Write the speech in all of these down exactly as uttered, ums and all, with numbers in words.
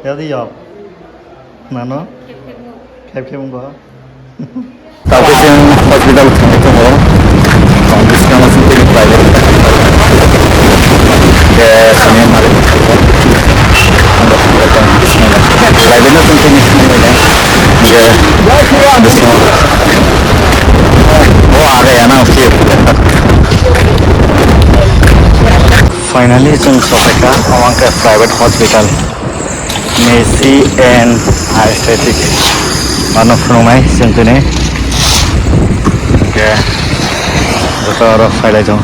Healthy yok. Nano? Khep khep wng. Khep khep wng bo. Tawkhe chwng hospital thangwi tongo. Tong bwskango chwng tini private. Khe sini mari. Private no chwng tini thangwi tongo. Khe bwskango. O age ana office. Finally, chwng sokhaikha, omo wngkha private hospital. Messi and Aesthetic. Ano phunuknai chwng tini. Hwnkhe, joto oro phailai tongo.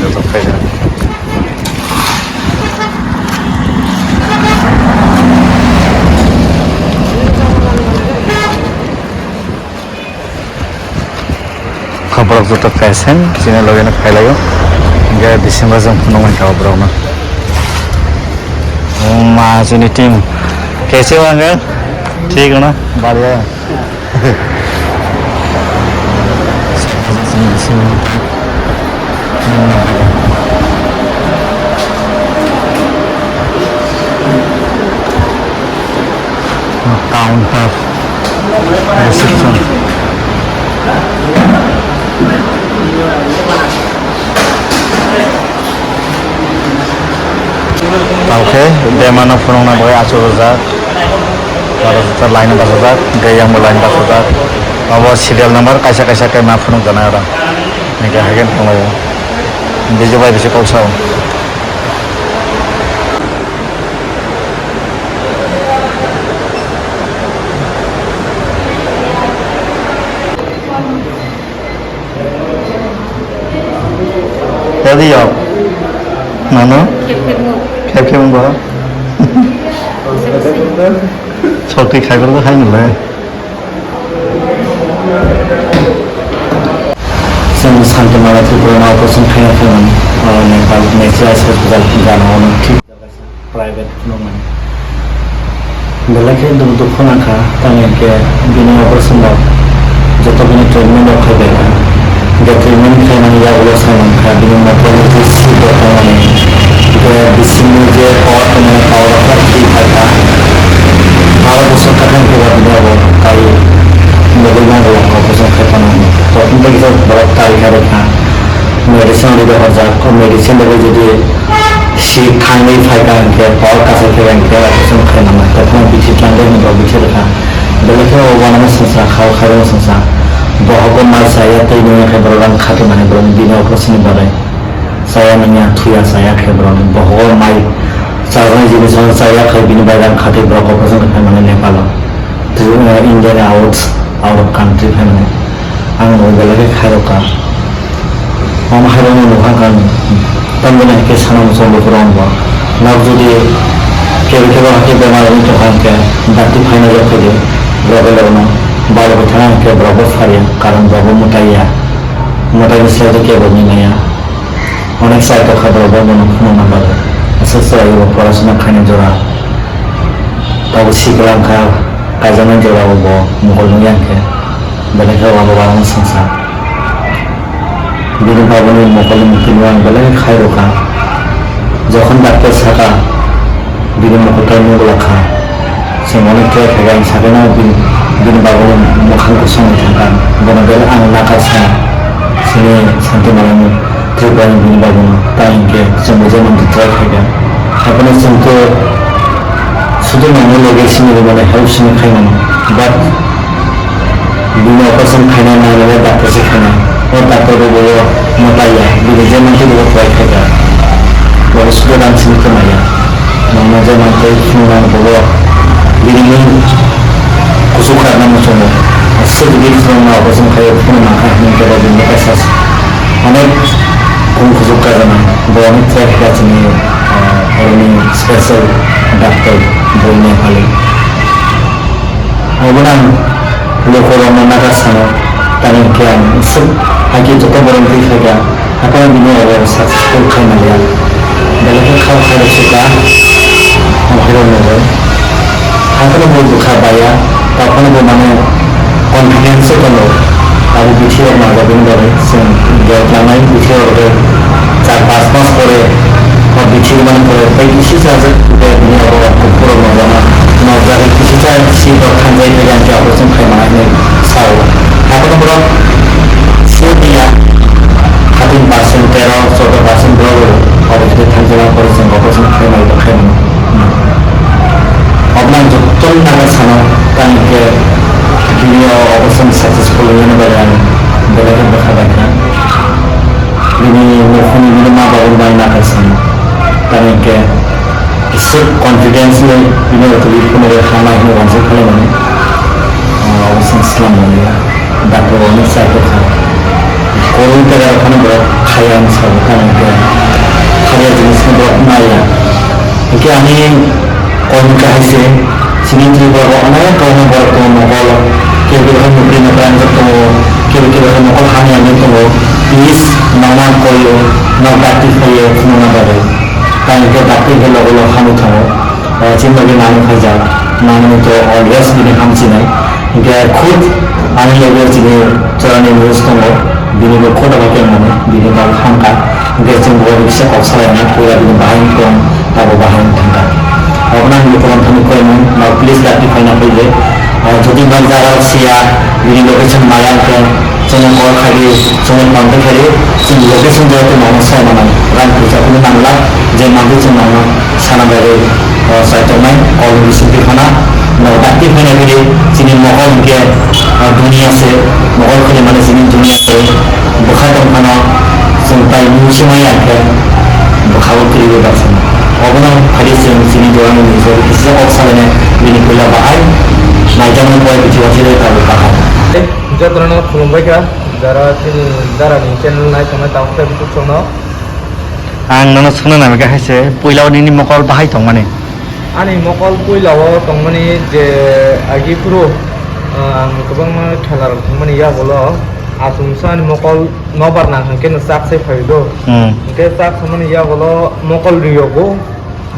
Joto phailai. Kha borok joto kaisa chini loge no phailaio. Hingke bisingo chwng phunuk mankha o borok no. O ma chini team. Kaisa o ang thik no bariya. Counter reception. Tangkhe bemano phunukna bagwi achukjak. Aro line bachajak, hingke yang bo line bachajak. Abo serial number kaisa kaisa khe ma phunukjaknai oro. Hingke haikhe thanglaio. Bijok bai bisi kok sao. Healthy yok. Nano? Khep khep wng. Khep khep wng bo. Sokti khaibar bo hai nulai. Chwng Santimala Tripura no operation khaina phaimani, o Nepal National Hospital gana o no thik. Private phunukmani. Belai khe dukh dukhu nangkha, tamni hwnkhe bini operation rok joto bini treatment rok khai bai kha. Hwnkhe treatment khaimani yagulo sai mankha bini mortality seat rok tongmani. Hwnkhe bisingni je power tongmani, power rok khe thwi phai kha. Baro bosor kwthang khe bo bini abo kai nugwi mango operation khai phano. Totoni bagwi borok tarikha rwkha. Medicine rwdi horjak, o medicine rwdi jodi si thangwi phaikha hwnkhe, power kasai phaikha hwnkhe, operation khaimano, tei phano bithi tlangnai hwnwi bithi rwkha. Belai khe o uanama swngsa, kha o khairokma swngsa. Bohogo mai chaya tei nungya khe borok rang khatimani borokni bini operation ni bagwi. Chaya nungya, thuya chaya khe borokni bohogo mai chajaknai jinis ano chaya khai bini bai rang khatwi borok operation khaimani Nepal o. Tei, eh, India ni out, out of country phaimani. Ang bo belai khe khairokha. Omo hai rokno nukha khe ang tamjani hai khe sana muchungo lukurok bo. Nok jodi kebo kebo hai khe bemar wngwi tongkha hwnkhe dakti phaina jak khaidi, loge loge no balo bai thangna hwnkhe borok bo pharya, karon borok bo mwtai ya. Mwtaini siyado kebo ni maya. Onek chai tongkha borok bo bono phunukna bagwi. Aswk chwraio bo porasona khaina jora. Tabuk sikla wngkha, kaijaknai jora o bo mokol nungya hwnkhe. Belai khe wano wano swngsa. Bini babuni mokolni mukti no ang belai khai rwkha. Jokhon daktor saka, bini mokol tai nugwlak kha. Chwng onek try khaikha, ang sakhe no bini, bini babuni mwkhang kosong bai thangkha. Bono belai ang nakar sana. Chini Santimalani Tripurani bini babuni tai hinkhe chwngbo je manti try khaikha. Haphano chwng khe sudu nangmani loge simi rwmani help simi khaimano. But bini operation khaina nangnai doctor se khaina. O doctor bo bo mwtai ya. Bini je manti bo try khaikha. Bo sudu rang simi kwmai ya. Nangma je manti phunuknani bo bo bini mung kuchuk kharna muchungo. Aswk bini phunukma operation khai phunukma kha hwnwi khe bo bini kaisa onek kung kuchuk kajana. Bo onek try kha chini, ah, oroni special doctor bo Nepali. Abono ang lukurokno nagar sano, tamni hwnkhe ang swk hai khe joto borok twi khaikha, haphano bini abo successful khai manya. Belai khe kha khairok swkha, ang khairok nugwi. Haphano bo bwkha baiya, taphano bo mane confidence se tongo. Abo bithi rok nangjakgwi bagwi chwng gate langnai, bithi rok char panch mas pore Bithi mani pore bai kisi sa je, bini abo rok pura nojana, nojagwi kisi sa si rok thangjai bai yang khe operation khai mana hinwi sao. Hakono borok sio tiya, thirteen percent, tero, choudo percent borok abo khe thangjai pore chwng operation khai mai khai mano. Obna jottoni naga sano, tani khe bini o operation successful wngmani bagwi ang belai khe bwkha bai kha. Bini nokhorni bini ma babani bai naga sano, tani khe isuk confidence le bini o twi phunugwi hama hinwi uansuk khlaimani. Obo chwng swlam manya. Doctor rok ni chai tongkha. Koroi tega rok phano borok khaya wng sabo kha hwnkhe khaya jinis no borok maya. Hwnkhe ani kok hwnkhe hai se chini Tripura o onek kwbangma borok tongo mokol. Kebo kebo khe nukri nukra wngwi tongo, kebo kebo khe mokol hamya wngwi tongo. Please nokna koio, nok dakti phaio phunukna bagwi. Tamo khe dakti khe logo log hamwi thango. O chini logi nani khaijak, nani to always bini hamchinai. Hingke khud ani logi chini chorani news tongo, bini bo khud abo khe mani, bini bo hamkha. Hingke chwng bo kisa kok salai na, puila bini bahai tong, abo bahai thangkha. Abono ang lukurok thani koi mung, no please dakti phaina phaile. O jodi man jara siya, bini location maya hingke, Chwngno call khaidi, chwngno contact khaidi, chwng location jaga tei mano sai manai. Rang puisa phano nangla, je manwi chwng mano sana bagwi, o, sai tongnai, call receive khe phano. No dakti phano khaidi, chini mokol hwnkhe, o, duniya se, mokol khwlai mani chini duniya se, bwkha tong phano, chwng tai mung se maya khe, bwkha o kwrwi baksa. Obono khaidi chwng chini jorani nijor kisa kok salainai, bini puila bahai, naijaknai koi bithi wathilwi tabuk bahai. Jotono khulumbai kha, jara chini darani channel nai tongnai tabuk khe buchuk songno. Ang nono swngna nangkha hai se, puila o nini mokol bahai tongmani? Ani mokol puila o tongmani je agi phuru, ah, ang kwbangma khela rok thangmani yagulo, achomsa ani mokol nobar nang hwnkhe no chak sai phaio do. Hmm. Hwnkhe chak samani yagulo mokol riyogo.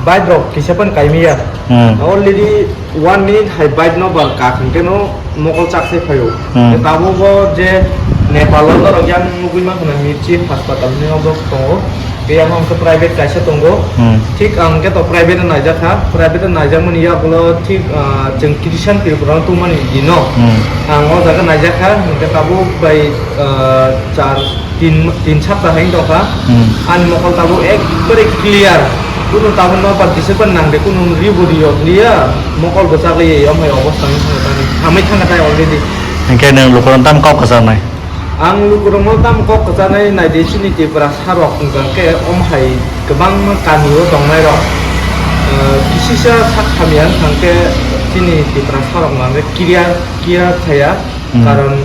Bike rok kisa phano kaimaya. Hmm. Already one minute hai bike no bar kak hwnkhe no mokol chak sai phaio. Hmm. Tabuk bo je Nepal o norok yang nugui mankha na Mirchi hospital hinwi obo tongo. Tei yang hwnkhe private kaisa tongo. Hmm. Thik ang khe to private o naijak kha. Private o naijak mani yagulo thik, ah, chwng Christian Tripura o tongmani dino. Hmm. Ang o jaga naijak kha, hwnkhe tabuk bai, ah, char Tin, tin sapta hai wng tongkha. Hmm. Ani mokol tabuk ekbare clear. Kunu tabuk nobar jesa bai nangde, kunu ribo riyok liya, mokol bo chakliya, yom hai obostha wng thangkha tani. Hamwi thangkha tai already. Hwnkhe nwng lukurokno tamo kok kwcharnai? Ang lukurokno tamo kok kwcharnai, naidi chini Tiprasa rok hwnkha khe om hai kwbangma kami o tongnai rok, eh, kisisa sak hamya wng thangkhe chini Tiprasa rok no hwnkhe clear, clear thaya. Hmm. Karon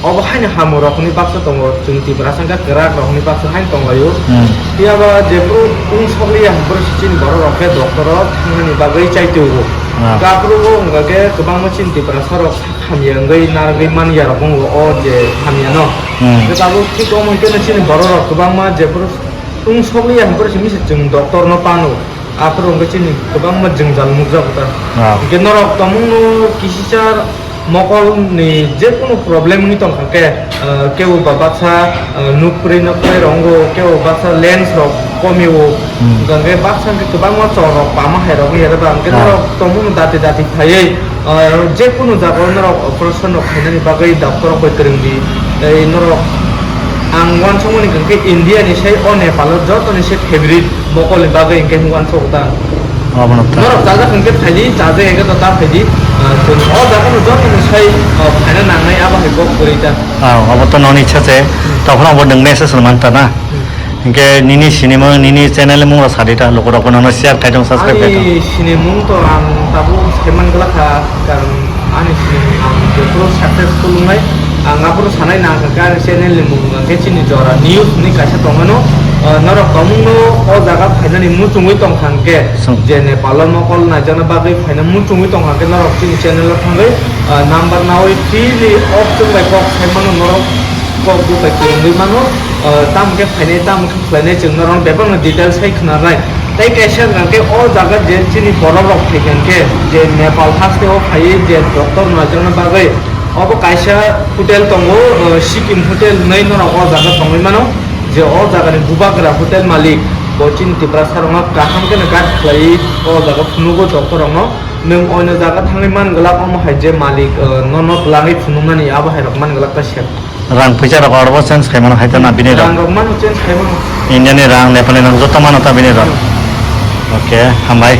Obo haino hamung rok hwnwi baksa tongo, chwng Tiprasa wngkha kwrak rok hwnwi baksa haino tonglaio. Hmm. Phiya ba jephru wng sokliya, hwnphru chini borok rok khe doctor o thangnani bagwi chai tubuo. Ah. Kaphuru bo wngkha khe kwbangma chini Tiprasa rok sak hamya wngwi narwgwi manya rok wngo o je hamya no. Hmm. Khe tabuk thik omo hwnkhe chini borok rok kwbangma jephru wng sokliya, hwnphru simi se chwng doctor no pano. Aphuru hwnkhe chini kwbangma jwngjal nukjago ta. Ah. Hwnkhe norok tongmungno kisisa mokolni jekunu problem wngwi tongkha khe, ah, kebo ba baksa, ah, nukpri nukpri rongo, kebo baksa lens rok komio. Hmm. Hwnkhe baksa hwnkhe kwbangma chor rok pama hai rok wngya ba hwnkhe Ah. norok tongmungno dati dati phaiwi, ah, jekunu jagao norok operation rok khainani bagwi doctor rok bai kwrwngdi. Tei norok ang uansukmani hwnkhe India ni sai o Nepal o joto ni se favorite. Mokolni bagwi hwnkhe hwnwi uansukgo ta. Obono ta. Norok chajak hwnkhe phaidi, chajak hwnkhe to ta phaidi. Ah, chwng o jaga no joto ni sai, ah, phaina nangnai abo hai kok kwrwi ta. Ah, obo to noni ichha se. Hmm. Tokhono obo nwng message rwmani ta na. Hmm. Hwnkhe nini sinimung, nini channel mung rok sadi ta, lukurok bono share khai tong, subscribe khai tong. Ani sinimung to ang tabuk saiman glak kha, karon Ani sinimung ang jephuru successful wngnai, ang aphuru sanai nang kha khe ani channel ni mung hwnkha khe chini Jora News hinwi kaisa tongmano. Ah, norok tongmungno o jaga phainani muchungwi tong kha hwnkhe, Song. je Nepal o mokol naijakna bagwi phaina muchungwi tong kha hwnkhe norok chini channel o thangwi, ah, number nawi freely off chwng bai kok sai mano norok kok buphai kwrwngwi mano, ah, tamo khe phainai tamo khe khlainai chwng norok bebakno details hai khwnarnai. Tei kaisa hwnkha khe o jaga je chini borok rok phaikha hwnkhe je Nepal haste o phaiwi je doctor naijakna bagwi obo kaisa hotel tongo, o, Sikkim hotel hinwi norok o jaga tongwi mano, je o jagani bubagra hotel malik Bo chini Tiprasa rokno kaham kheno guide khlaiwi o jaga phunugo doctor rokno. Nwng oino jaga thangwi man glak, omo hai je malik, eh, nono twlangwi phunukmani abo hai rok man glak ta sep. Rang puisa rok oro bo change khai mano hai ta na bini rok. Rang rok mano change khai mano. India ni rang, Nepal ni rang joto mano ta bini rok. Hmm. Okay, hambai.